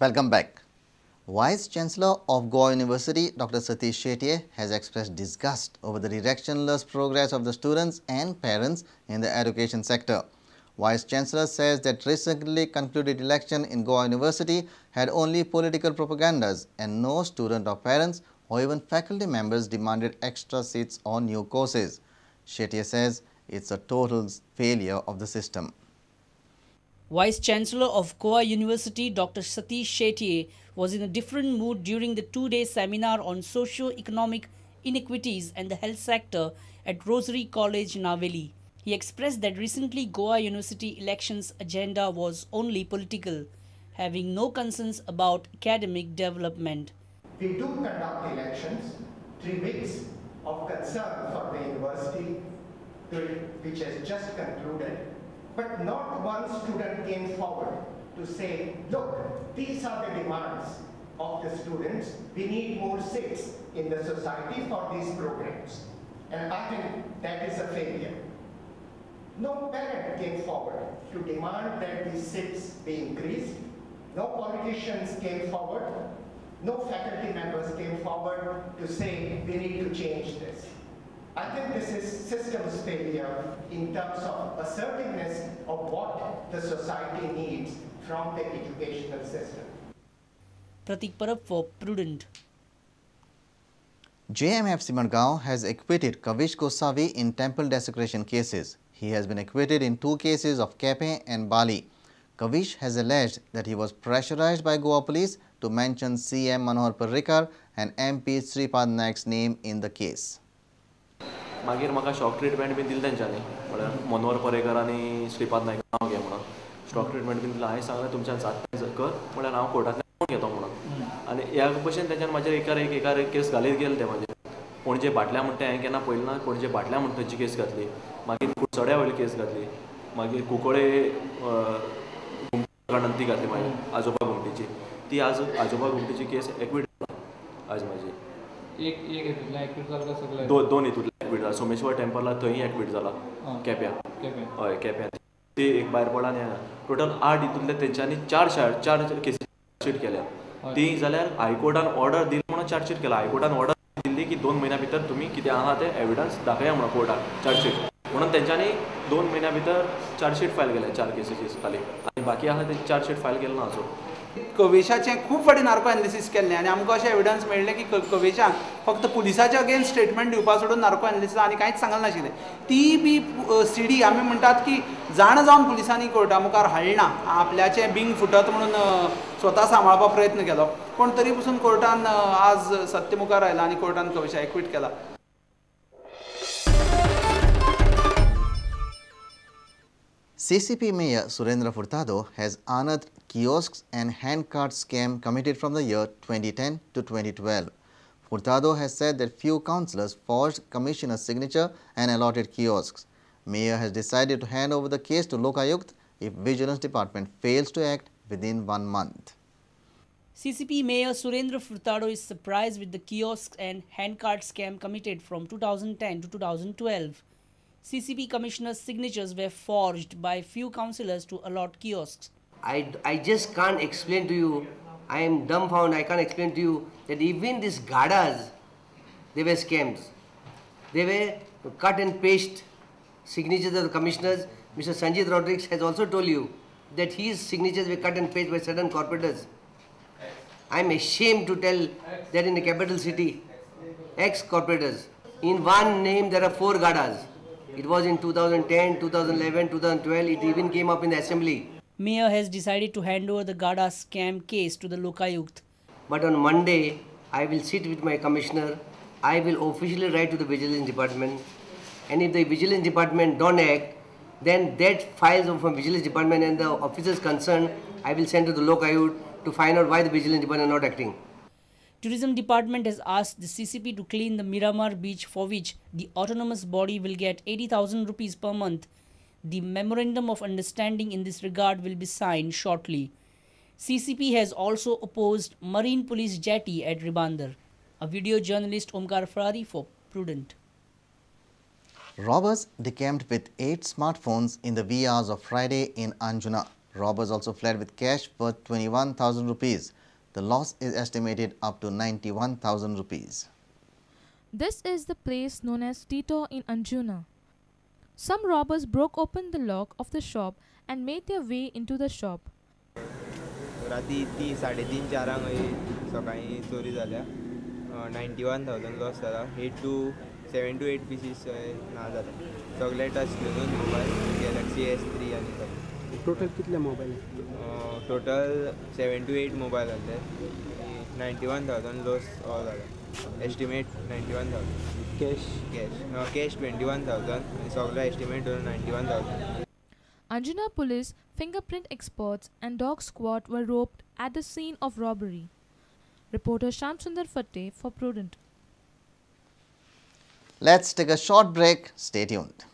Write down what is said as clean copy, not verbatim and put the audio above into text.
Welcome back. Vice Chancellor of Goa University, Dr. Satish Shetye, has expressed disgust over the directionless progress of the students and parents in the education sector. Vice Chancellor says that recently concluded election in Goa University had only political propagandas and no student or parents or even faculty members demanded extra seats or new courses. Shetye says it's a total failure of the system. Vice Chancellor of Goa University, Dr. Satish Shetye, was in a different mood during the two-day seminar on socio-economic inequities and the health sector at Rosary College, Naveli. He expressed that recently Goa University elections agenda was only political, having no concerns about academic development. We do conduct elections, 3 weeks of concern for the university, which has just concluded. But not one student came forward to say, look, these are the demands of the students. We need more seats in the society for these programs. And I think that is a failure. No parent came forward to demand that these seats be increased. No politicians came forward. No faculty members came forward to say, we need to change this. I think this is systems failure in terms of assertiveness of what the society needs from the educational system. Pratik Parab for Prudent. JMFC Madgaon has acquitted Kavish Gosavi in temple desecration cases. He has been acquitted in 2 cases of Kepe and Bali. Kavish has alleged that he was pressurized by Goa police to mention CM Manohar Parrikar and MP Sripad Naik's name in the case. मागीर म्हाका shock treatment बीन दिली तेंच्यांनी, म्हळ्यार मनोहर पर्रेकर आनी श्रीपाद नायक नांव घे म्हणून शॉक ट्रिटमेंट बीन दिला. हांवें सांगलें तुमच्यान जाता कर, म्हळ्यार हांव कोर्टांतल्यान घेतो म्हणून. आनी ह्या भशेन तेंच्यान म्हाजेर एकार एक एकार एक केस घालीत गेले ते म्हाजेर. पणजे बाटल्या म्हणटा तें हांवें केन्ना पळयलें ना, पणजे बाटल्या म्हणटा थंयची केस घातली, मागीर कुडचड्या वयली केस घातली, मागीर कुंकळे ती घातली मागीर आजोबा घुमटीची, ती आज आजोबा घुमटीची केस एक्विट जाला आज म्हाजी. एक हितूंतल्यान एक्विट जाला सगळें, दोन हितूंतल्यान एक्विट जाला. सोमेश्वर टेम्पला थंय एक्विट जाला, केप्यां, हय केप्यां ती एक भायर पडला आनी टोटल 8 हितूंतले तेंच्यांनी चार केसी चार्जशीट केल्या. ती जाल्यार हायकोर्टान ऑर्डर दिली म्हणून चार्जशीट केला. हायकोर्टान ऑर्डर दिल्ली की 2 म्हयन्या भितर तुमी कितें आहा तें एविडन्स दाखया म्हणून कोर्टाक चार्जशीट, म्हणून तेंच्यांनी 2 म्हयन्या भितर चार्जशीट फायल केल्या 4 केसीची खाली, आनी बाकी आहा ते चार्जशीट फायल केलें ना अजून. कवेशाचें खूब फावटी नार्को एनालिसीस केल्लें आनी आमकां अशें एविडन्स मेळ्ळें की कवेशान फक्त पुलिसाच्या अगेन्स्ट स्टेटमेंट दिवपा सोडून नार्को एनालिसीस आनी कांयच सांगलें नाशिल्लें. ती बी सी डी आमी म्हणटात की जाण जावन पुलिसांनी कोर्टा मुखार हाडना, आपल्याचें बिंग फुटत म्हणून स्वता सांबाळपाक प्रयत्न केलो, पूण तरी पसून कोर्टान आज सत्य मुखार आयला आनी कोर्टान कवेशा एक्विट केला. CCP Mayor Surendra Furtado has unearthed kiosks and handcart scam committed from the year 2010 to 2012. Furtado has said that few councillors forged commissioner's signature and allotted kiosks. Mayor has decided to hand over the case to Lokayukt if Vigilance Department fails to act within 1 month. CCP Mayor Surendra Furtado is surprised with the kiosks and handcart scam committed from 2010 to 2012. CCP commissioners' signatures were forged by few councillors to allot kiosks. I just can't explain to you. I am dumbfounded. I can't explain to you that even these gadas, they were scams. They were cut and paste signatures of the commissioners. Mr. Sanjit Rodriguez has also told you that his signatures were cut and paste by certain corporators. I am ashamed to tell that in the capital city, ex-corporators, in one name there are 4 gadas. It was in 2010, 2011, 2012, it even came up in the assembly. Mayor has decided to hand over the Gada scam case to the Lokayukt. But on Monday, I will sit with my commissioner. I will officially write to the Vigilance Department. And if the Vigilance Department don't act, then that files from Vigilance Department and the officers concerned, I will send to the Lokayukt to find out why the Vigilance Department is not acting. Tourism Department has asked the CCP to clean the Miramar beach, for which the autonomous body will get 80,000 rupees per month. The memorandum of understanding in this regard will be signed shortly. CCP has also opposed Marine Police jetty at Ribandar. A video journalist Omkar Ferrari for Prudent. Robbers decamped with 8 smartphones in the wee hours of Friday in Anjuna. Robbers also fled with cash worth 21,000 rupees. The loss is estimated up to 91,000 rupees. This is the place known as Tito in Anjuna. Some robbers broke open the lock of the shop and made their way into the shop. राती ती 3:30 4 सकाळी चोरी जाल्या. 91,000 loss जाला. 7 to 8 pieces ना जाले. सगळे touch स्क्रीनूच mobile, Galaxy S3 आनी सगळे. टोटल कितले mobile? Total 7 to 8 mobile जाले. 91,000 लॉस ऑल जाला. Estimate 91,000. Cash? Cash 21,000. सगळे एस्टिमेट धरून 91,000. Anjuna police, fingerprint experts and dog squad were roped at the scene of robbery. Reporter Shamsundar Fatte for Prudent. Let's take a short break. Stay tuned.